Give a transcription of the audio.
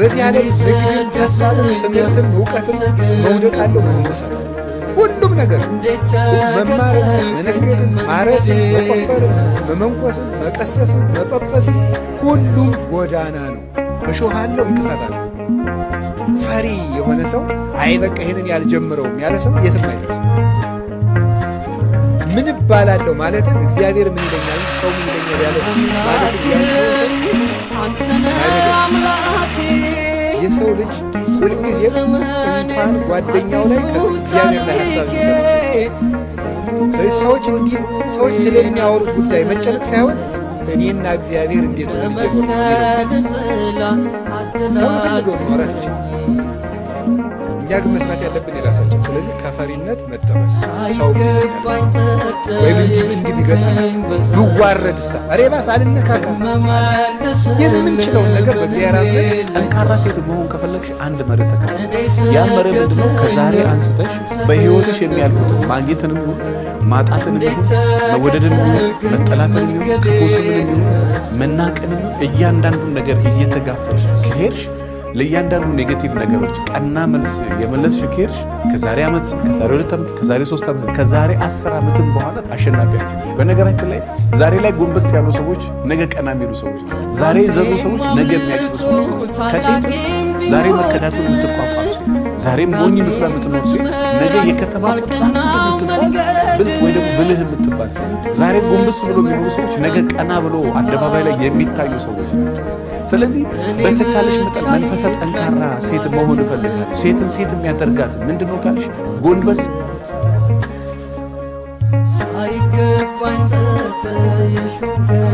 በዚህ ዓለም ንግድም፣ ሀሳብም፣ ትምህርትም፣ እውቀትም መውደቅ አለው፣ መነሳት አለው። ሁሉም ነገር መማርም፣ መነገድም፣ ማረስም፣ መቆፈርም፣ መመንኮስም፣ መቀሰስም፣ መጳጳስም ሁሉም ጎዳና ነው። እሾህ አለው፣ እንቅፋት አለው። ፈሪ የሆነ ሰው፣ አይ በቃ ይሄንን ያልጀምረውም ያለ ሰው የትም አይደርስም። ምን እባላለሁ ማለትን እግዚአብሔር ምን ይለኛል፣ ሰው ምን ይለኛል ያለ ማለት የሰው ልጅ ሁልጊዜም እንኳን ጓደኛው ላይ ከእግዚአብሔር ላይ ሀሳብ የሚሰጥ። ስለዚህ ሰዎች እንዲህ ሰዎች ስለሚያወሩት ጉዳይ መጨነቅ ሳይሆን እኔና እግዚአብሔር እንዴት ነው፣ ሰው የፈለገውን ማውራት ይችላል። እኛ ግን መስራት ያለብን የራሳችን። ስለዚህ ከፈሪነት መጠበቅ፣ ሰው ወይም እንዲህ እንዲህ ቢገጥመኝ፣ ብዋረድሳ፣ ኧረ እባክህ አልነካካ፣ የምንችለውን ነገር በእግዚአብሔር አምነን። ጠንካራ ሴት መሆን ከፈለግሽ አንድ መርህ ተከተል። ያ መርህ ምንድነው? ከዛሬ አንስተሽ በህይወትሽ የሚያልፉትን ማግኘትንም ይሁን ማጣትንም ይሁን፣ መወደድንም ይሁን መጠላትንም ይሁን፣ ክፉ ስምንም ይሁን መናቅንም ይሁን፣ እያንዳንዱን ነገር እየተጋፈጥሽ ከሄድሽ፣ ለእያንዳንዱ negative ነገሮች ቀና መልስ የመለስሽ ከሄድሽ፣ ከዛሬ ዓመት፣ ከዛሬ 2 ዓመት፣ ከዛሬ 3 ዓመት፣ ከዛሬ 10 ዓመትም በኋላ አሸናፊያችን። በነገራችን ላይ ዛሬ ላይ ጎንበስ ያሉ ሰዎች ነገ ቀና የሚሉ ሰዎች፣ ዛሬ የዘሩ ሰዎች ነገ የሚያጭዱ ሰዎች። ከሴት ዛሬ መከዳቱን የምትቋቋም ሴት፣ ዛሬም ሞኝ መስላ የምትኖር ሴት ነገ የከተማ ቁጥር የምትባል ብልጥ ወይ ደግሞ ብልህ የምትባል ሴት፣ ዛሬ ጎንበስ ብሎ የሚኖሩ ሰዎች ነገ ቀና ብሎ አደባባይ ላይ የሚታዩ ሰዎች ናቸው። ስለዚህ በተቻለሽ መጠን መንፈሰ ጠንካራ ሴት መሆን እፈልጋለሁ። ሴትን ሴት የሚያደርጋት ምንድን ነው ካልሽ ጎንበስ ሳይገባኝ ጠርተህ የሾምከኝ።